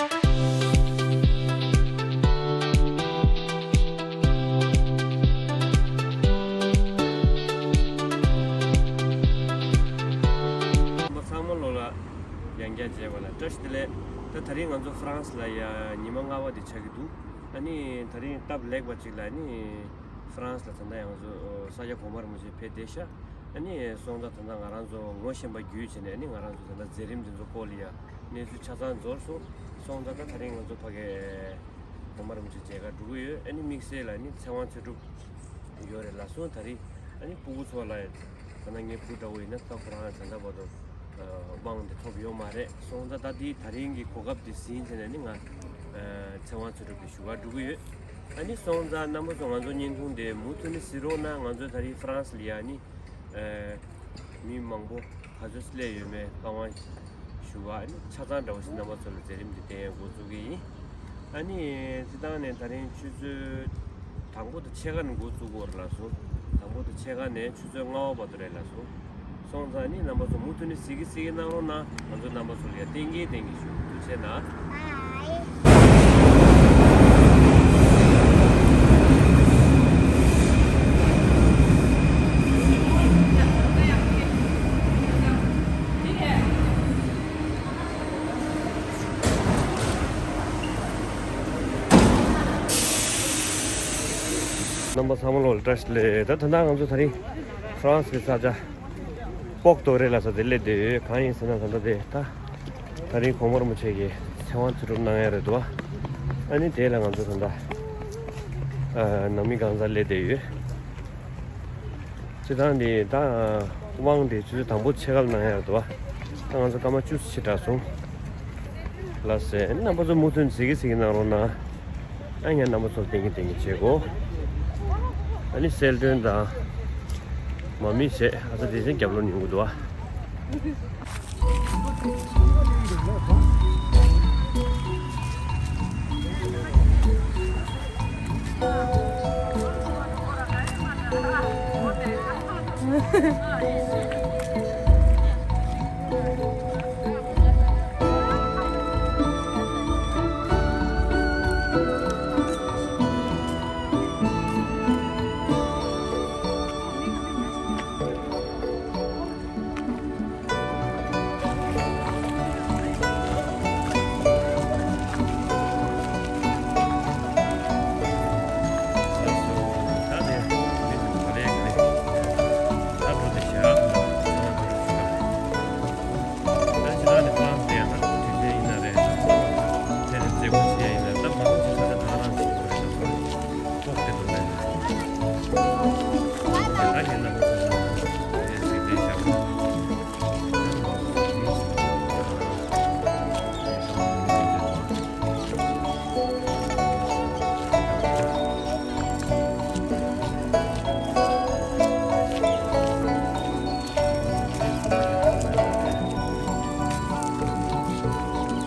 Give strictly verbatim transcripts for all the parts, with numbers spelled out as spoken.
ཚང་མ་ལོ་ལ་ཡང་བསྐྱར་མཇལ་བ་ལ་བཀྲ་ཤིས་བདེ་ལེགས། ད་ད་རིང་ང་ཚོ་ཧྥ་རན་སི་ལ་ཡ་ཉི་མ་ལྔ་པ་དེ་ཆགས་ཀྱི་འདུག་ཨ་ནི་ད་རིང་སྟབས་ལེགས་པ་ཅིག་ལ་ཨ་ནི་ཧྥ་རན་སི་ལ་ད་ལྟ་ང་ཚོ་ས་སྐྱ་གོང་མ་རིན་པོ་ཆེ་ཕེབས་བསྡད་ཤག་ཨ་ནི་སོང་ཙང་ད་ལྟ་ང་རང་ཚོ་ངོ་ཤེས་པ་བརྒྱུད་བྱས་ནས་ཨ་ནི་ང་རང་ཚོ་ད་ལྟ་མཛད་རིམ་འདི་ཚོ་སྐོར་ལ་ཡ་གནས་ཚུལ་ཆ་ཚང་འབྱོར་སོང་། སོང་ཙང་ད་ད་རིང་ང་ཚོ་ཕ་གི་གོང་མ་རིན་པོ་ཆེ་མཇལ་ཁ་འགྲོ་གི་ཡོད། ཨ་ནི་དམིགས་བསལ་ལ་ཨ་ནི་ཚེ་དབང་ཚེ་སྒྲུབ་ཡོད་རེད་ལགས་སོ། ད་རིང་ཨ་ནི་སྤུ་གུ་ཚོ་ལ་ད་ནང་ངའི་བུ་འདྲ་བོ་ཡིན་ན་ད་ཁོ་རང་ད་ལྟ་བར་དུ་དབང་དེ་ཐོབ་ཡོད་མ་རེད། སོང་ཙང་ད་འདི་ད་རིང་གི་གོ་སྐབས་དེ་ཟིན་བྱས་ནས་ནི་ང་ཚེ་དབང་ཚེ་སྒྲུབ་དེ་ཞུ་གར་འགྲོ་གི་ཡོད། ཨ་ནི་སོང་ཙང་རྣམ་པ་ཚོ་ང་ཚོ་བརྙན་ཐུང་དེ་མུ་མཐུད་ནས་གཟིགས་རོགས་གནང་། ང་ཚོ་ད་རིང་ཧྥ་རན་སི་ལ་ཡ་ནི་མི་མང་པོ་ག་ཚོད་སླེབས་ཡོད་མེད་བཀའ་དབང་ཞུ་བ་ནི་ཆ་ཚང་འདྲ་བོ་ཞིག་རྣམ་པ་ཚོ་ལ་མཛད་རིམ་འདི་བསྟན་འགོ་བཙུགས་ཀྱི་ཡིན། ཨ་ནི་སྤྱིར་བཏང་ནས་ད་རིང་ཆུ་ཚོད་དང་པོ་དང་ཕྱེད་ཀ་ནས་འགོ་བཙུགས་ཀྱི་ཡོད་རེད་ལགས་སོ། དང་པོ་དང་ཕྱེད་ཀ་ནས་ཆུ་ཚོད་ལྔ་པ་བར་དུ་རེད་ལགས་སོ། སོང་ཙང་ནི་རྣམ་པ་ཚོ་མུ་མཐུད་ནས་གཟིགས་ཀྱི་གཟིགས་ཀྱི་གནང་རོགས་གནང་། ང་ཚོ་རྣམ་པ་ཚོ་ལ་ཡ་བསྟན་གྱི་བསྟན་གྱི་ཞུ། ཐུགས་རྗེ་གནང་། རྣམ་པ་ཚང་མ་ལོ་ལ་བཀྲ་ཤིས་བདེ་ལེགས། ད་ད་ལྟ་ང་ཚོ་ད་རིང་ཧྥ་རན་སི་གི་ས་ཆ་པོག་ཏོ་རེ་ལ་ས་དེ་སླེབས་བསྡད་ཡོད། གང་ཡིན་ཟེར་ན་ད་ལྟ་དེ་ད་ད་རིང་གོང་མ་རིན་པོ་ཆེ་གིས་ཚེ་དབང་ཚེ་སྒྲུབ་གནང་ཡ་རེད་འདུག་ཨ་ནི་དེ་ལ་ང་ཚོ་ད་ལྟ་ནང་མི་གང་ས་སླེབས་བསྡད་ཡོད། སྤྱིར་བཏང་འདི་ད་དབང་འདི་ཆུ་ཚོད་དང་པོ་ཕྱེད་ཀ་ལ་གནང་ཡག་འདུག་བ། ད་ང་ཚོ་སྐར་མ་བཅུ་ཙམ་ཕྱིན་དྲགས་སོང་། ལགས་སེ། རྣམ་པ་ཚོ་མུ་མཐུད་གཟིགས་ཀྱི་གཟིགས་ཀྱི་གནང་རོགས་གནང་། ཨ་ནི་རྣམ་པ་ཚོར་བསྟན་གྱི་བསྟན་གྱི་བྱེད་དགོས། ཨ་ནི་གསལ་སྒྲོན་དང་མ་མི་བྱས། ཨ་ཙི་དེ་བཞིན་རྒྱབ་ལོགས་ཉུང་གི་འདུག་བ།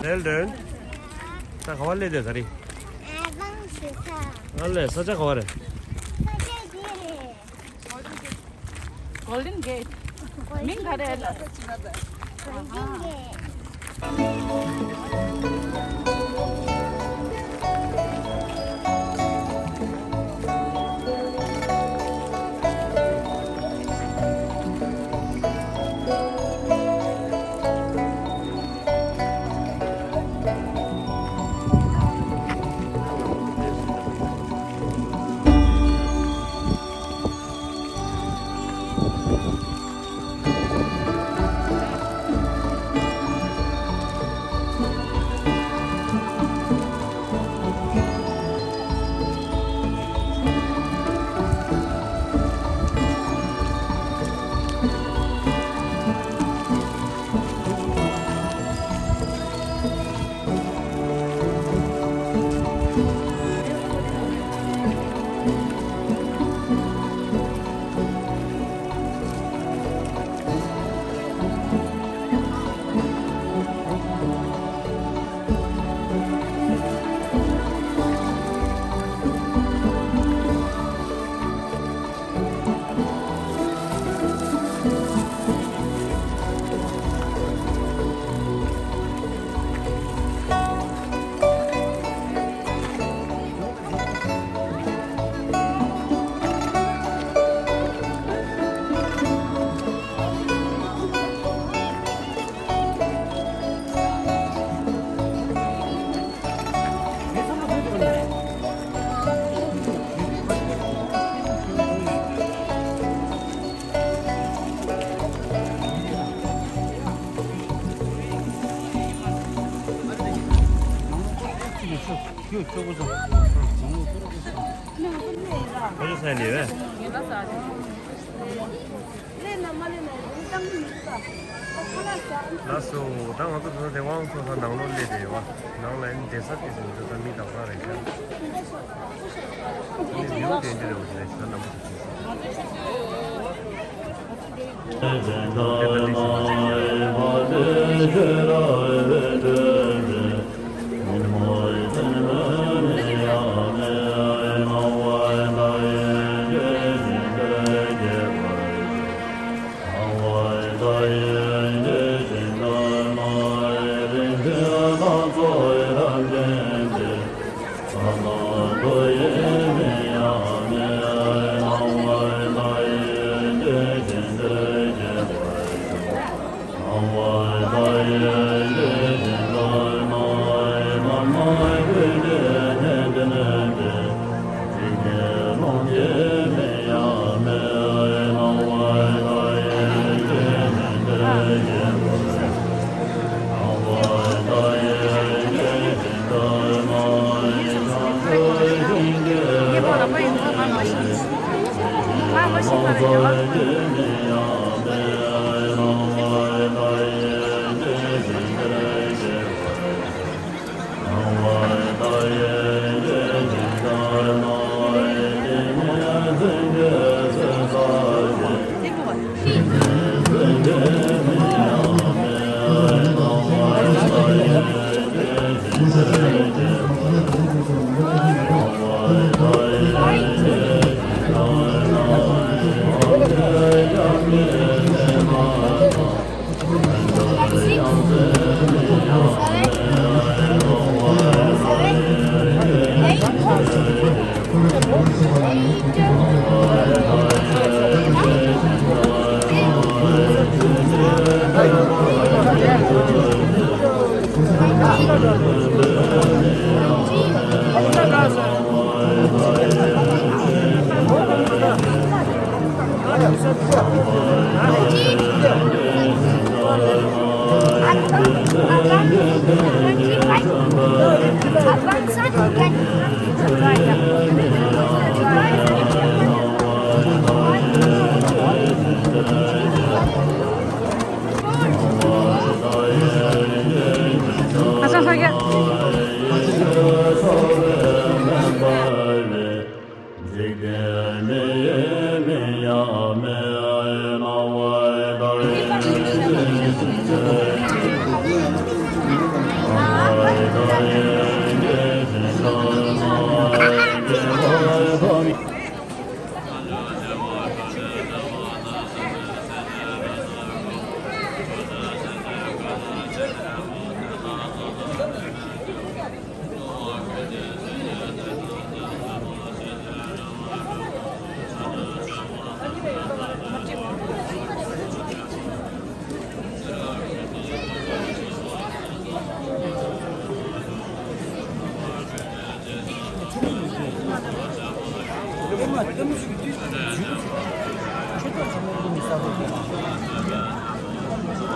Well done. ད་ག་བ་སླེབས་བསྡད་ད་རེས། ཨ་ལས་ས་ཆ་ག་བ་རེད། Golden Gate. མིང་ག་རེ་ལབ། Golden Gate. ཁྱོད་ཁྱོད་ཁོ་ཚོ། ཁོ་ཚོ་ས་ནས་བས། ལགས་སོ། ད་ང་ཚོ་ད་ལྟ་དེ་དབང་ཚོ་ས་ནང་ལོགས་སླེབས་བསྡད་ཡོད་པ། ནང་ལ་ཨ་ནི་བསྡད་ས་དེ་ཚོ་ད་མི་དག་པ་རེད་ཤག་ཨ་ནི་ལིའུ་དེ་འདྲ་རེད་པ། དེ་ནས་ཤ་ནང་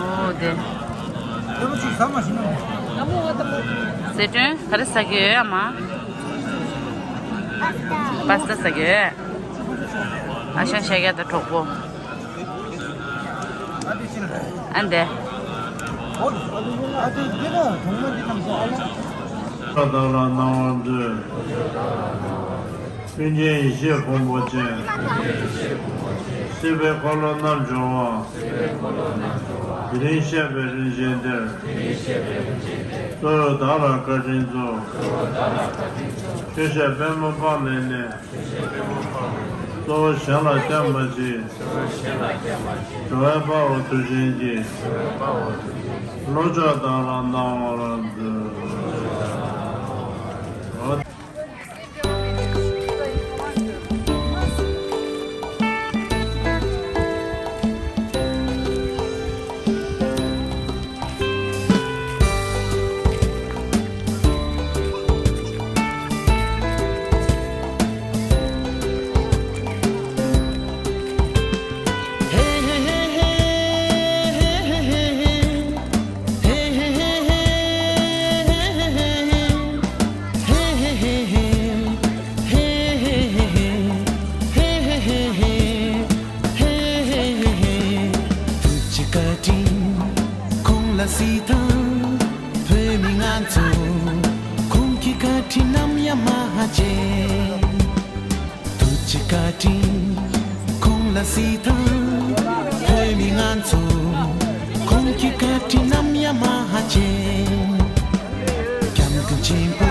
ཨོ་དེ། ཟས་སྒྲོན་ག་རེ་ཟ་གི་ཡོད་ཨ་མ། པ་སི་ཏ་ཟ་གི་ཡོད། ཨ་ཞང་ཤ་རྒྱག་དང་གྲོགས་པོ། ཨ་འདས། ཨ་དེ་དེ་ལ་གྲོང་མ་འདི་ཐམས་ཅད་ཨ་ལ། བདག་ལ་གནང་བར་མཛོད། ཀུན་མཁྱེན་ཡེ་ཤེས་ཕུང་པོ་ཅན། སྲིད་པའི་འཁོར་ལོ་རྣམ་སྦྱོང་བ། དེ་རིང་གཤེགས་པའི་རིན་ཆེན་གཏེར། གཙོ་བོས་བདག་ལ་བཀའ་དྲིན་སྩོལ། ཆོས་བཤད་པད་མོ་པང་ལས་གནས། གཙོ་བོ་གཞན་ལ་སྐྱབས་མ་མཆི། འགྲོ་བའི་དཔའ་བོ་མཐུ་ཆེན་གྱིས། བློ་མཆོག་བདག་ལ་གནང་བར་མཛོད། ཚོ། ཁོང་གི་བཀའ་དྲིན་ནམ་ཡང་མ་བརྗེད། ཐུགས་རྗེ་བཀའ་དྲིན་ཁོང་ལ་གཟིགས་དང་། བོད་མི་ང་ཚོ། ཁོང་གི་བཀའ་དྲིན་ནམ་ཡང་མ་བརྗེད། སྐྱབས་མགོན་ཆེན་པོ་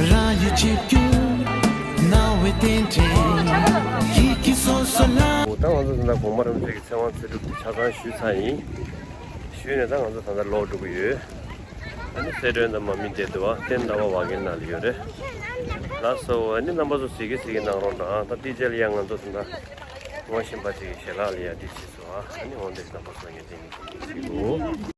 རང་ཡུལ་ཆིབས་བསྒྱུར་གནང་བའི་རྟེན་འབྲེལ་ཡིད་ཀྱི་སོ་སོ་ལ། ད་ང་ཚོ་ད་ལྟ་གོང་མ་རིན་པོ་ཆེ་གི་ཚེ་དབང་ཚེ་སྒྲུབ་དེ་ཆ་ཚང་ཞུས་ཚར་ཡིན། ཞུས་ནས་ད་ང་ཚོ་ད་ལྟ་ལོག་འགྲོ་གི་ཡོད། ཨ་ནི་གསལ་སྒྲོན་དང་མ་མི་བསྡད་འདུག་བ། བསྟན་ཟླ་བ་བ་གའི་ནང་ལ་ཡོད་རེད། ལགས་སོ། ཨ་ནི་རྣམ་པ་ཚོ་གཟིགས་གི་གཟིགས་གི་གནང་རོགས་གནང་། ད་དེ་རྗེས་ལ་ཡང་ང་ཚོ་ད་ལྟ་ངོ་ཤེས་པ་ཅིག་གི་ཞལ་ལག་ལ་ཡ་དེ་བྱེད་སོ། ཨ་ནི་འོན་ཏེ་རྣམ་པ་ཚོ་ངས་དེ་ནི་གཟིགས་གོ།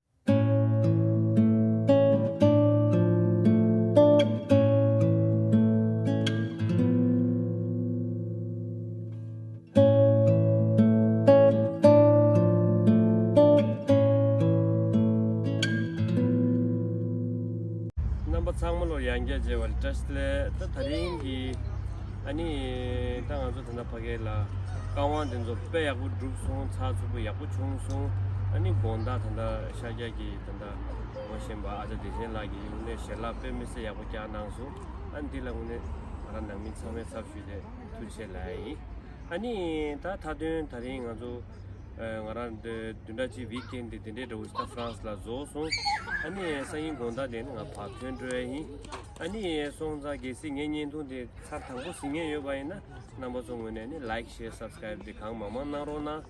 རྣམ་པ་ཚང་མ་ལོ་ཡང་བསྐྱར་མཇལ་བ་ལ་བཀྲ་ཤིས་བདེ་ལེགས། ད་ད་རིང་གི་ཨ་ནི་ད་ང་ཚོ་ད་ལྟ་ཕ་གི་ལ་བཀའ་དབང་དེ་ཚོ་དཔེ་ཡག་པོ་གྲུབ་སོང་། ཚགས་ཚུད་པོ་ཡག་པོ་བྱུང་སོང་། ཨ་ནི་དགོང་དག་ད་ལྟ་ཤར་རྒྱག་གི་ད་ལྟ་ངོ་ཤེས་པ་ཨ་ཅག་བདེ་ཆེན་ལགས་ཀྱིས་དངོས་གནས་ཞལ་ལག་དཔེ་མི་སྲིད་ཡག་པོ་བཀྱག་གནང་སོང་། ཨ་ནི་འདི་ལ་དངོས་གནས་ང་རང་ནང་མི་ཚང་མས་ཚབ་ཞུས་ཏེ་ཐུགས་རྗེ་ཆེ་ལབ་ཡ་ཡིན། ཨ་ནི་ད་མཐའ་དོན་ད་རིང་ང་ཚོ་ཨ་ང་རང་འདི་བདུན་ཕྲག་གཅིག་ཝིག་ཨེན་འདི་འདི་འདྲའི་འདྲ་བོ་ཞིག་ད་ཧྥ་རན་སི་ལ་རྫོགས་སོང་། ཨ་ནི་སང་ཉིན་དགོང་དག་དེ་ནི་ང་ཕར་ཐོན་འགྲོ་ཡ་ཡིན། ཨ་ནི་སོང་ཙང་གལ་སྲིད་ངའི་བརྙན་ཐུང་དེ་ཚར་དང་པོ་གཟིགས་མཁན་ཡོད་པ་ཡིན་ན་རྣམ་པ་ཚོ་ངོས་ནས་ནི་ལའིཀ་ཤེར་སབ་སི་ཀ་རེབ་དེ་གང་མང་མང་གནང་རོགས་གནང་།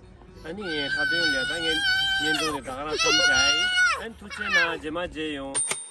ཨ་ནི་མཐའ་དོན་ལ་ད་ངའི་བརྙན་ཐུང་དེ་ད་ག་རང་མཚམས་བཞག་ཡ་ཡིན། ཨ་ནི་ཐུགས་རྗེ་གནང་། རྗེས་མ་མཇལ་ཡོང་།